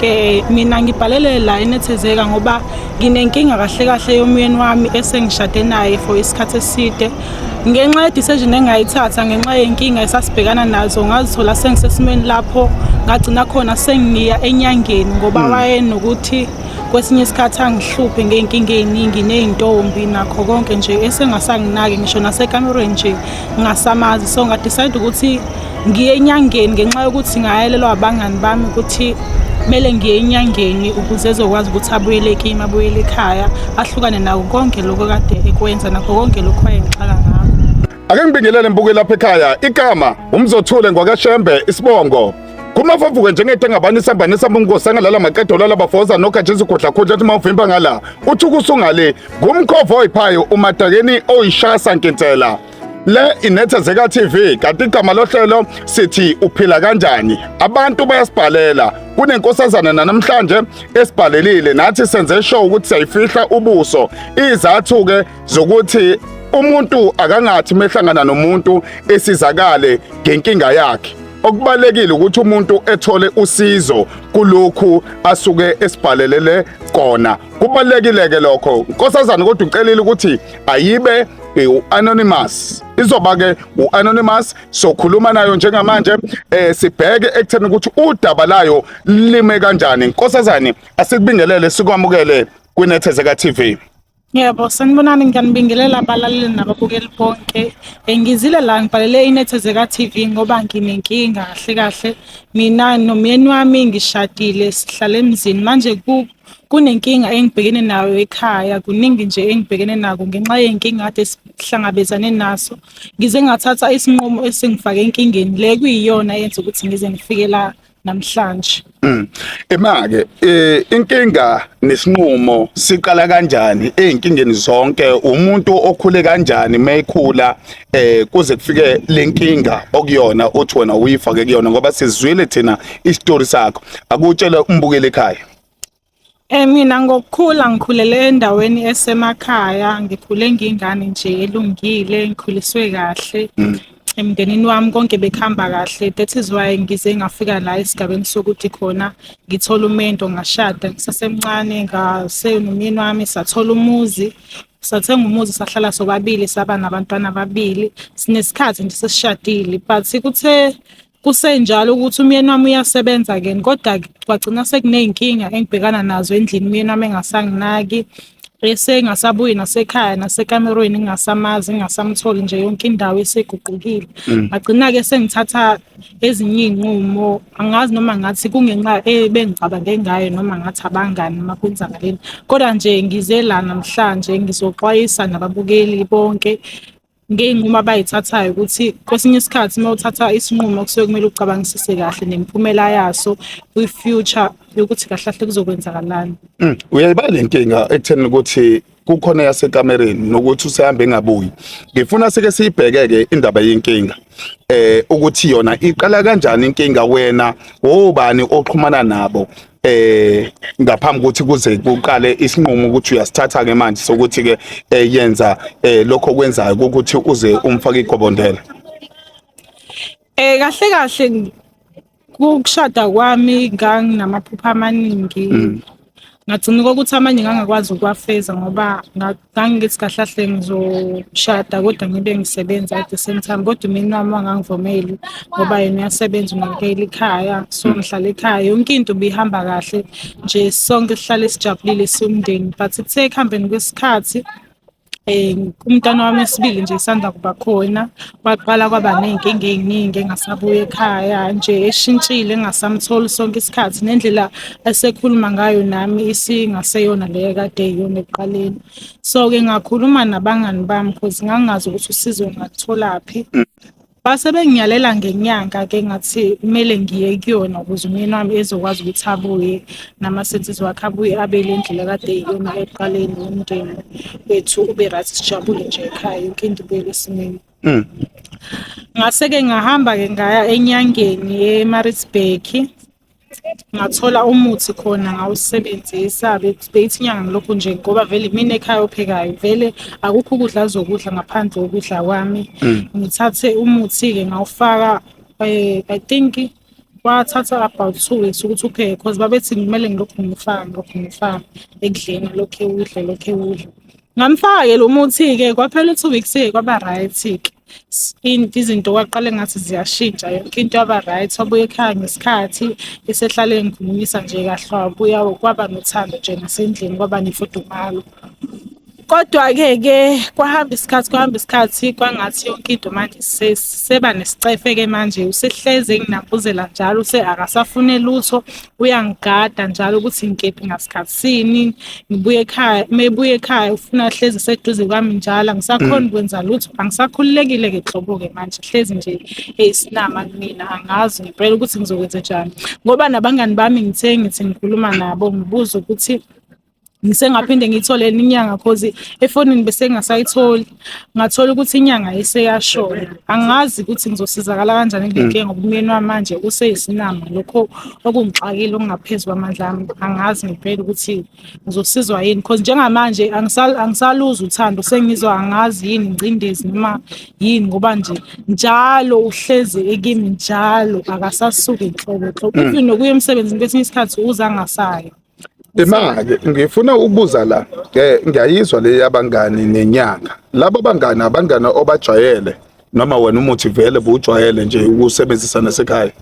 Ke mina ngibhalele la eNethezeka ngoba nginenkinga kahle kahle yomyeni wami esengishade naye for isikhathi eside. Ngenxa ye-decision engayithatha ngenxa yenkinga esasibhekana nazo, ngazithola sengisesimweni lapho ngagcina khona sengiya enyangeni ngoba wayenokuthi kwesinye isikhathi angihluphe ngey'nkinga ey'ningi ney'ntombi nakho konke nje, esengasanginaki ngisho nasekamerweni nje ngingasamazi. So nga-decide ukuthi ngiye enyangeni ngenxa yokuthi ngayalelwa abangani bami ukuthi kumele ngiye enyangeni ukuze ezokwazi ukuthi abuyele kimi, abuyele ekhaya, ahlukane nako konke lokho kade ekwenza, nakho konke lokho ayengixaka ngakho. Ake ngibingelele mbuke lapha ekhaya. Igama uMzothule ngwakaShembe, isibongo kumafavuke njengento engabani isambanisa bungosi angalala maqedo lala bafoza nogatsha izigodla khudla athi mawuvimba ngala uthi ukusungale ngumkhovu oyiphayo umadakeni oyishasa nkinsela. Le iNethezeka TV, kanti igama lohlelo sithi uphila kanjani. Abantu bayasibhalela, kunenkosazana namhlanje esibhalelile nathi senze show ukuthi siyayifihla ubuso. Izathu ke zokuthi umuntu akangathi mehlangana nomuntu esizakale ngenkinga yakhe. Okubalekile ukuthi umuntu ethole usizo kulokhu asuke esibhalelele kona. Kubalekile ke lokho nkosazana, kodwa ucelile ukuthi ayibe u-anonymous. Izoba ke u-anonymous, sokhuluma nayo njengamanje, sibheke ekutheni ukuthi udaba layo lime kanjani. Nkosazane, asikubingelele, sikwamukele kwiNethezeka TV. Yebo, sanibonani, ngiyanibingelela abalaleli nababukeli bonke. Ngizile la ngibhalele iNethezeka TV ngoba nginenkinga kahle kahle. Mina nomyeni wami ngishadile, sihlala emzini. Manje kunenkinga engibhekene nayo ekhaya, kuningi nje engibhekene nako ngenxa yenkinga kade sihlangabezane naso. Ngize ngathatha isinqumo esingifake enkingeni le kuyiyona eyenza ukuthi ngize ngifike la namhlanje. Ema-ke inkinga nesinqumo siqala kanjani ey'nkingeni zonke? Umuntu okhule kanjani mayekhula kuze kufike lenkinga okuyona othi wena uyifake kuyona, ngoba sizwile thina isitori sakho. Akutshele umbukeli ekhaya. Mina ngokukhula ngikhulele endaweni esemakhaya, ngikhule ngiyingane nje elungile, ngikhuliswe kahle. Emndenini wami konke bekuhamba kahle. That is why ngize ngafika la esigabeni sokuthi khona ngithola umendo, ngashada ngisasemncane, ngase nomyeni wami sathola umuzi. Sathenga umuzi, sahlala sobabili, saba nabantwana ababili. Sinesikhathi nje sesishadile, but kuthe kusenjalo ukuthi umyeni wami uyasebenza-ke, kodwa kwagcina sekuney'nkinga engibhekana nazo endlini, umyeni wami engasanginaki, esengasabuyi nasekhaya nasekamerweni ngingasamazi, ngingasamtholi nje, yonke indawo esiguqukile. Ngagcina-ke sengithatha ezinye iy'nqumo, angazi noma ngathi kungenxa ebengicabange ngayo noma ngathi abangani noma kwenzakaleni, kodwa nje ngize la namhlanje ngizoxwayisa nababukeli bonke ngey'nqumo abay'thathayo ukuthi kwesinye isikhathi uma uthatha isinqumo kusuke kumele ucabangisise kahle nemiphumela yaso kwi-future yokuthi kahle kahle kuzokwenzakalani. Uyayibala le nkinga ekutheni ukuthi kukhona yasekamereni nokuthi usehambe engabuyi. Ngifuna sike siyibheke-ke indaba yenkinga, ukuthi yona iqala kanjani inkinga, wena obani oxhumana nabo ngaphambi ukuthi kuze kuqale isinqumo ukuthi uyasithatha ke manje sokuthi ke yenza lokho okwenzayo ukuthi uze umfake igobondela. Kahle kahle ukushada kwami nganginamaphupho amaningi. Ngagcina kokuthi amanye ngangakwazi ukuwafeza ngoba ngangithi kahle kahle ngizoshada kodwa ngibe ngisebenza at the same time, kodwa umyeni wami wangangivumeli ngoba yena uyasebenza, unakekela ikhaya, so ngihlala ekhaya. Yonke into ibihamba kahle nje, sonke sihlale sijabulile siwumndeni, but kuthe ekuhambeni kwesikhathi umntwana wami wesibili nje esanda kuba khona, kwaqala kwaba ney'nkinga ey'ningi, engasabuyi ekhaya nje, eshintshile, engingasamtholi sonke isikhathi, nendlela esekhuluma ngayo nami isingaseyona le ekade iyona ekuqaleni. So-ke ngakhuluma nabangani bami cause ngangingazi ukuthi usizo ngingalutholaphi. Base bengiyalela ngenyanga-ke, ngathi kumele ngiye kuyona ukuze umyeni wami ezokwazi ukuthi abuye nama-senses wakhe, abuye abe le ndlela kade eyiyona ekuqaleni, umndeni wethu ube right, sijabule nje ekhaya, yonke into ibuyele esimeni. Ngase-ke ngahamba-ke ngaya enyangeni eMaritzburg, ngathola umuthi khona ngawusebenzisa. Beyithi inyanga ngilokhu nje ngoba vele imina ekhaya ophekayo, vele akukho ukudla azokudla ngaphandle kokudla kwami. Ngithathe umuthi-ke ngawufaka, I think Kwathatha about 2 weeks ukuthi uphele cause babethi kumele ngilokhu ngifaka, ngilokhu ngifaka ekudleni, lokhu ewudla, lokhu ewudla. Ngamfaka-ke lo muthi-ke kwaphela u-2 weeks-ke kwaba right-ke. Izinto kwaqala engathi ziyashintsha, yonke into yaba right, wabuya ekhaya ngesikhathi, esehlale engikhulumisa nje kahle, wabuya kwaba nothando nje nasendlini, kwaba nemfudumalo. Kodwa-ke ke kwahamba isikhathi, kwahamba isikhathi, kwangathi yonke into manje seba nesicefe-ke manje, usehlezi enginambuzela njalo, akasafune lutho, uyangigada njalo ukuthi ngikephi ngasikhathi sini, ngibuye ekhaya, uma ebuya ekhaya ufuna hlezi eseduze kwami njalo, angisakhoni ukwenza lutho, angisakhululekile-ke nhlobo-ke manje, hlezi nje eyisinama kumina, angazi ngempela ukuthi ngizokwenzenjani. Ngoba nabangani bami ngithe ngithi ngikhuluma nabo ngibuza ukuthi ngisengaphinde ngiyithole inyanga cause efonini bese ngingasayitholi, ngathola ukuthi inyanga iseyashona. Angazi ukuthi ngizosizakala kanjani kule nkinga ngoba umyeni wami manje useyisinama, lokho okungixakile okungaphezu kwamandla ami. Angazi ngempela ukuthi ngizosizwa yini cause njengamanje angisaluzwa uthando, sengizwa angazi yini ingcindezi noma yini ngoba nje njalo uhlezi ekimi njalo, akasasuki nhlobo nhlobo. Even nokuya emsebenzini kwesinye isikhathi uze angasayi. Ima-ke ngifuna ukubuza la, ngiyayizwa le yabangani nenyanga. Labo bangani abangani obajwayele noma wena umuthi vele buwujwayele nje ukusebenzisa nasekhaya?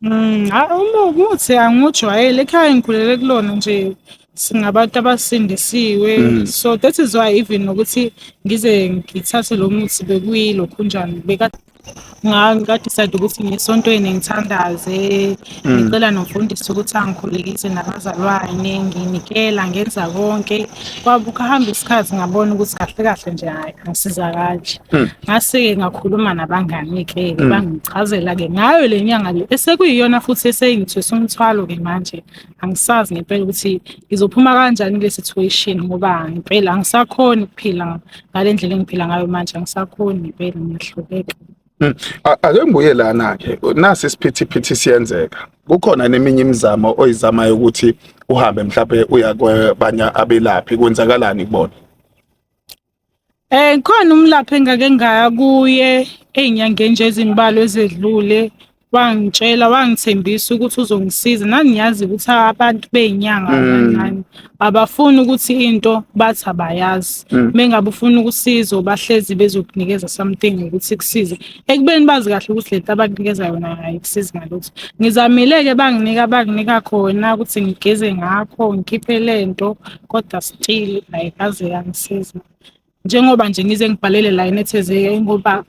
Umuthi angiwujwayele, ekhaya ngikhulele kulona nje singabantu abasindisiwe. So that is why even nokuthi ngize ngithathe lo muthi bekuyilokhunjani nga-decide ukuthi ngiye esontweni ngithandaze, ngicela nomfundisi ukuthi angikhulekise nabazalwane, nginikela ngenza konke. Kuhamba isikhathi ngabona ukuthi kahle kahle nje hhayi angisizakali. Ngase-ke ngakhuluma nabangani-ke bangichazela-ke ngayo le nyanga le esekuyiyona futhi eseyingithwesa umthwalo-ke manje. Angisazi ngempela ukuthi ngizophuma kanjani kule situation ngoba ngempela angisakhoni ukuphila ngale ndlela engiphila ngayo manje, angisakhoni ngempela ngiyahluleka. Ake ngibuye lana-ke, nasi isiphithiphithi siyenzeka. Kukhona neminye imizamo oyizamayo ukuthi uhambe mhlawumbe uya kwabanye abelaphi, kwenzakalani kubona? Khona umlaphi engake ngaya kuye ey'nyangeni nje ezimbalwa ezedlule, wangitshela wangithembisa ukuthi uzongisiza. Nami ngiyazi ukuthi abantu bey'nyanga nani nani abafuni ukuthi into bathi abayazi. Mengabe ufuna usizo bahlezi bezokunikeza something ukuthi kusize, ekubeni bazi kahle ukuthi lento abakunikeza yona ayikusizi ngalutho. Ngizamile-ke banginika banginika khona ukuthi ngigeze ngakho ngikhiphe lento kodwa still ayikaze yangisiza. Njengoba nje ngize ngibhalele la enethezeke ngoba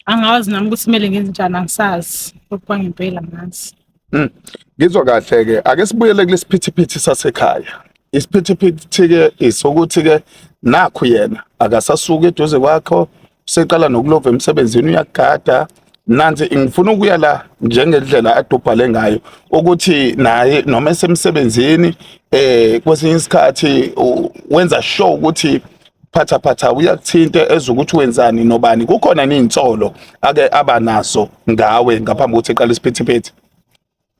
angazi nami ukuthi kumele ngenze njani, angisazi okwangempela angazi. Ngizwa kahle-ke, ake sibuyele kulesiphithiphithi sasekhaya. Isiphithiphithi-ke isokuthi-ke nakhu yena akasasuki eduze kwakho, seqala nokulova emsebenzini uyagada. Nansi ngifuna ukuya la njengendlela adubhale ngayo ukuthi naye noma esemsebenzini kwesinye isikhathi wenza sure ukuthi phatha phatha uyakuthinta ezukuthi wenzani nobani. Kukhona nezinsolo ake abanazo ngawe ngaphambi kokuthi eqale isiphithiphithi?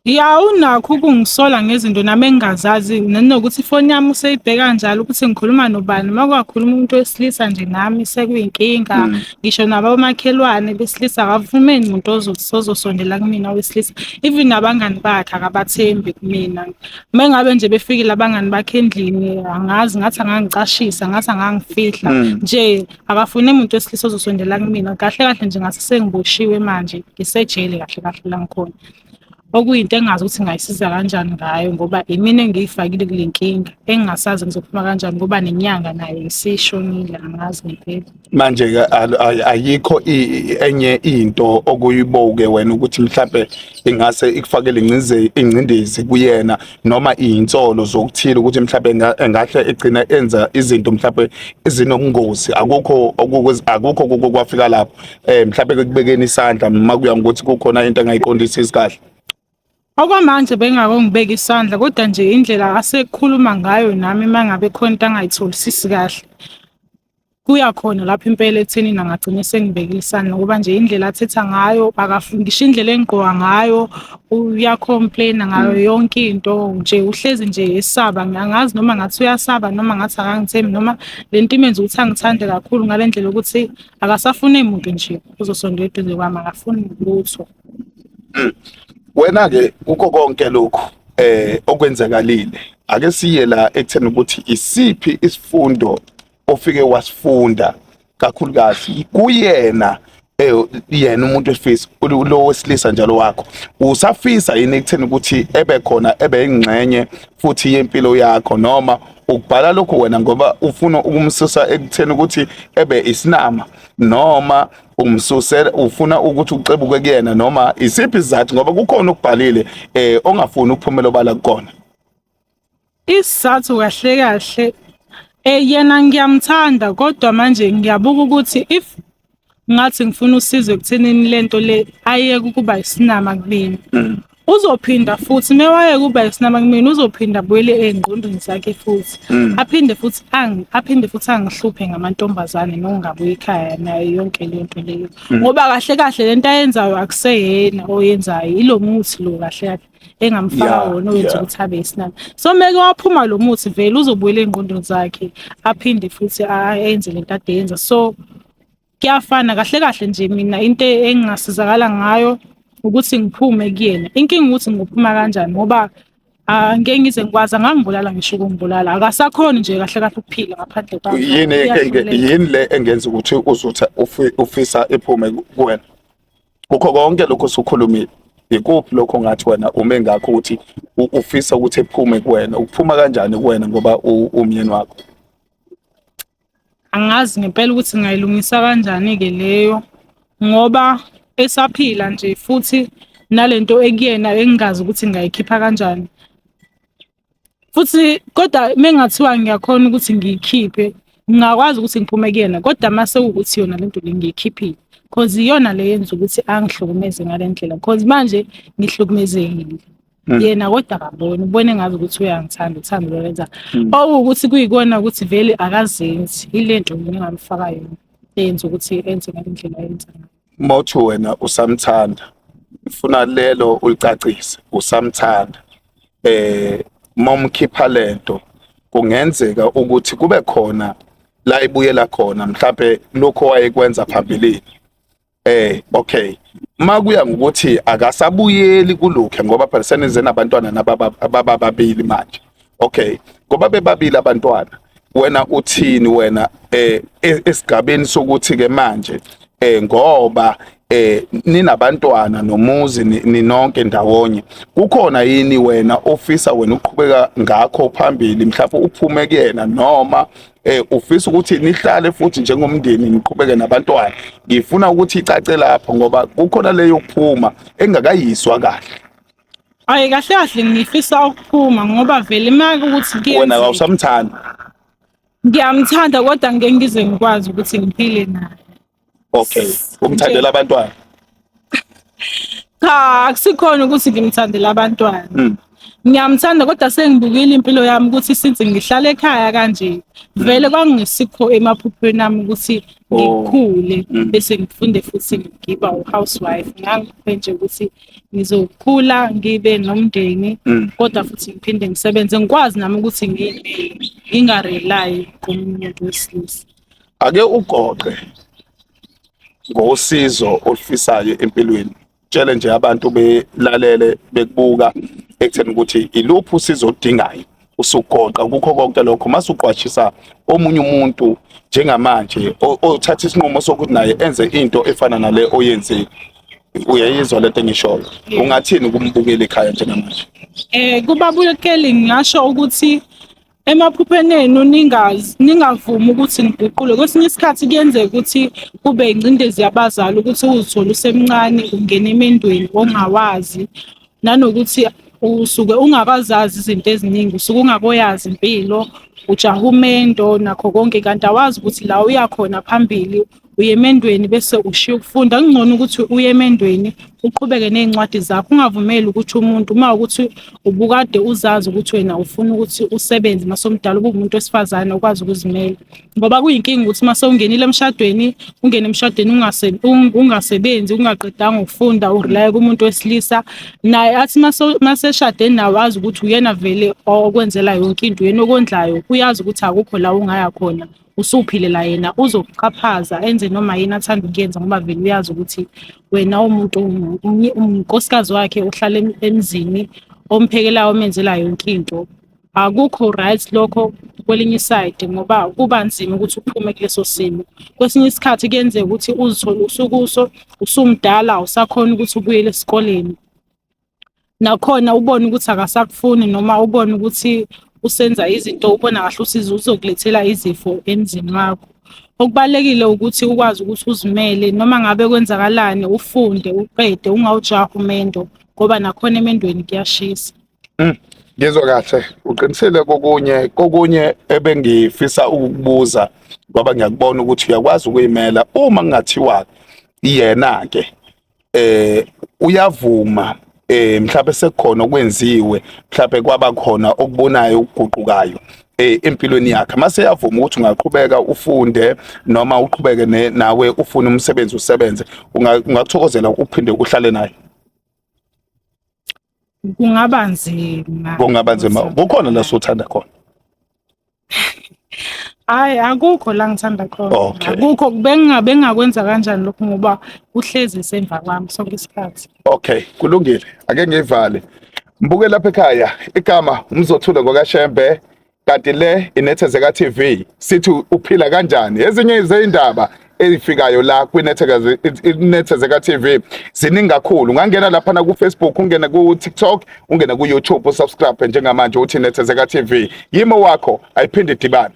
Ya, unakho ukungisola ngezinto nami engingazazi, nanokuthi ifoni yami useyibheka njalo ukuthi ngikhuluma nobani. Uma kungakhuluma umuntu wesilisa nje nami sekuyinkinga, ngisho nabomakhelwane besilisa akavumeli muntu ozosondela kumina wesilisa. Even nabangani bakhe akabathembi kumina. Uma ngabe nje befikile abangani bakhe endlini, angazi ngathi angangicashisa, ngathi angangifihla nje akafune muntu wesilisa ozosondela kumina. Kahle kahle nje ngase sengiboshiwe manje, ngisejele kahle kahle la ngikhona. Okuyinto engingazi ukuthi ngingayisiza kanjani ngayo ngoba imina engiyifakile kule nkinga engingasazi ngizophuma kanjani ngoba nenyanga nayo isishonile, angazi ngempela. Manje-ke ayikho enye into okuyiboke wena ukuthi mhlampe ingase ikufakele ingcindezi kuyena noma iy'nsolo zokuthile ukuthi mhlampe engahle egcine enza izinto mhlampe ezinobungozi? Akukho akukho kuko kwafika lapho mhlampe ekubekeni isandla noma kuya ngokuthi kukhona into engayiqondisisi kahle? Okwamanje bengakongibeka isandla kodwa nje indlela asekhuluma ngayo nami uma ngabe khona into angayitholisisi kahle, kuya khona lapho impela ekuthenini angagcina esengibekile isandla ngoba nje indlela athetha ngayo ngisho indlela engigqoka ngayo uya-complain-a ngayo yonke into nje, uhlezi nje esaba. Angazi noma ngathi uyasaba noma ngathi akangithembi noma le nto imenza ukuthi angithande kakhulu ngale ndlela yokuthi akasafune muntu nje ozosondela eduze kwami, akafuni lutho. Wena ke kukho konke lokhu okwenzakalile, ake siye la ekutheni ukuthi isiphi isifundo ofike wasifunda kakhulukazi kuyena, yena umuntu wesifisa lo wesilisa njalo wakho, usafisa yini ekutheni ukuthi ebe khona, ebe ingxenye futhi yempilo yakho, noma ukubhala lokho wena ngoba ufuna ukumsusa ekutheni ukuthi ebe isinama, noma umsusela ufuna ukuthi uxebuke kuyena, noma isiphi isizathu, ngoba kukhona okubhalile ongafuni ukuphumela obala kukona? Isizathu kahle kahle, yena ngiyamthanda, kodwa manje ngiyabuka ukuthi if ngathi ngifuna usizo ekuthenini lento le ayeke ukuba isinama kumina, uzophinda futhi mewayeke ukuba isinama kumina, uzophinda abuyele ey'ngqondweni zakhe futhi, aphinde futhi angihluphe ngamantombazane nokungabuyi ekhaya nayo yonke leyo nto leyo. Ngoba kahle kahle lento ayenzayo akuseyena oyenzayo, ilo muthi lo kahle kahle engamfaka wona owenza ukuthi abe isinama. So meke waphuma lo muthi, vele uzobuyela ey'ngqondweni zakhe, aphinde futhi enze lento ade yenza. So kuyafana kahle kahle nje, mina into engingasizakala ngayo ukuthi ngiphume kuyena. Inkinga ukuthi ngiphuma kanjani, ngoba angeke ngize ngikwazi, angangibulala ngisho ukungibulala, akasakhoni nje kahle kahle ukuphila ngaphandle kwami. Yini Uyahluleka. Yini le engenza ukuthi uzutha ufisa iphume kuwena kukho konke lokho osukhulumile? Ikuphi lokho ngathi wena ume ngakho ukuthi ufisa ukuthi ephume kuwena? Ukuphuma kanjani kuwena ngoba umyeni wakho? Angazi ngempela ukuthi ngingayilungisa kanjani-ke leyo, ngoba esaphila nje futhi nalento ekuyena engingazi ukuthi ngingayikhipha kanjani. Futhi kodwa mengathiwa ngiyakhona ukuthi ngiyikhiphe, ngingakwazi ukuthi ngiphume kuyena, kodwa mase kuwukuthi yona lento le ngiyikhiphile, cause iyona le yenza ukuthi angihlukumeze ngale ndlela, cause manje ngihlukumezekile. Yena kodwa akaboni, ubone ngazi ukuthi uyangithanda, uthando lwenza. Okuwukuthi kuyikona ukuthi vele akazenzi, ile nto mina engamfaka yona eyenza ukuthi enze ngale ndlela ayenza ngayo. Mawuthi wena usamthanda, ngifuna lelo ulicacise, usamthanda. Mawumkhipha lento kungenzeka ukuthi kube khona la ibuyela khona mhlambe lokho wayekwenza phambilini. Okay, makuya ngokuthi akasabuyeli kulokho, ngoba phela senize nabantwana nababa abababili manje. Okay, ngoba bebabili abantwana, wena uthini wena esigabeni sokuthi ke manje, ngoba ninabantwana nomuzi, ninonke ndawonye, kukhona yini wena ofisa wena uqhubeka ngakho phambili, mhlawumbe uphume kuyena, noma ufisa ukuthi nihlale futhi njengomndeni niqhubeke nabantwana? Ngifuna ukuthi icace lapho, ngoba kukhona leyo kuphuma engakayiswa kahle. Ayi, kahle kahle ngifisa ukuphuma, ngoba vele uma ukuthi wena kuyenzeka awusamthanda. Ngiyamthanda, kodwa ngeke ngize ngikwazi ukuthi ngiphile naye. Okay, umthandela abantwana? Cha, akusikhona ukuthi ngimthandela abantwana. Ngiyamthanda, kodwa sengibukile impilo yami ukuthi since ngihlala ekhaya kanje, vele kwangingesikho emaphuphweni ami ukuthi ngikhule bese ngifunde futhi ngiba u-housewife. Ngangiphuphe nje ukuthi ngizokhula ngibe nomndeni, kodwa futhi ngiphinde ngisebenze, ngikwazi nami ukuthi ngiyimele, nginga-rely komunye umuntu wesilisa. Ake ugoqe ngosizo olufisayo empilweni, tshele nje abantu belalele bekubuka ekutheni ukuthi iluphi usizo oludingayo, usugoqa kukho konke lokho, mase uqwashisa omunye umuntu njengamanje othatha isinqumo sokuthi naye enze into efana nale oyenzile. Uyayizwa lento engishoyo? Ungathini kumbukeli ekhaya njengamanje? Kubabukeli ngingasho ukuthi emaphupheni enu ningazi, ningavumi ukuthi niguqule. Kwesinye isikhathi kuyenzeka ukuthi kube ingcindezi yabazali ukuthi uzithole usemncane ungena emendweni ongawazi, nanokuthi usuke ungakazazi izinto eziningi, usuke ungakoyazi impilo, ujaha umendo nakho konke, kanti awazi ukuthi la uya khona phambili uye emendweni bese ushiya ukufunda. Kungcono ukuthi uye emendweni uqhubeke ney'ncwadi zakho, ungavumeli ukuthi umuntu, uma ukuthi ubukade uzazi ukuthi wena ufuna ukuthi usebenze uma sewumdala, ube umuntu wesifazane ukwazi ukuzimela, ngoba kuyinkinga ukuthi uma sewungenile emshadweni, ungene emshadweni ungasebenzi, ungaqedanga ukufunda, u-rely kumuntu wesilisa, naye athi maseshade nawe azi ukuthi uyena vele okwenzela yonke into, uyena okondlayo, uyazi ukuthi akukho la ungaya khona. Usuphilela yena, uzokuxhaphaza enze noma yini athanda ukuyenza ngoba vele uyazi ukuthi wena umuntu unkosikazi wakhe uhlala emzini omphekelayo, omenzela yonke into. Akukho right lokho kwelinye isayidi ngoba kuba nzima ukuthi uphume kuleso simo. Kwesinye isikhathi kuyenzeka ukuthi uzithole usukuso usumdala, awusakhoni ukuthi ubuyele esikoleni. Nakhona ubone ukuthi akasakufuni noma ubone ukuthi usenza izinto ubona kahle ukuthi uzokulethela izifo emzini wakho. Okubalulekile ukuthi ukwazi ukuthi uzimele noma ngabe kwenzakalani ufunde uqede ungawujahi umendo ngoba nakhona emendweni kuyashisa. Ngizwa kahle, uqinisile kokunye kokunye ebengifisa ukukubuza ngoba ngiyakubona ukuthi uyakwazi ukuyimela uma kungathiwa yena ke uyavuma mhlawumbe sekukhona okwenziwe, mhlawumbe kwaba khona okubonayo okuguqukayo empilweni yakhe, mase yavuma ukuthi ungaqhubeka ufunde noma uqhubeke nawe ufune umsebenzi usebenze, ungakuthokozela uphinde uhlale naye? Kungaba nzima. Kungaba nzima. Kukhona la sothanda khona? Hayi, akukho la ngithanda khona. Okay. Akukho, bengingakwenza kanjani lokho ngoba uhlezi esemva kwami sonke isikhathi. Okay, kulungile. Ake ngivale. Mbuke lapha ekhaya, igama uMzothule ngokaShembe, kanti le iNethezeka TV. Sithi uphila kanjani? Ezinye izindaba ezifikayo la kwiNethezeka TV ziningi kakhulu. Ungangena lapha na ku Facebook, ungene ku TikTok, ungene ku YouTube, usubscribe njengamanje uthi Nethezeka TV. Yimo wakho ayiphinde idibane.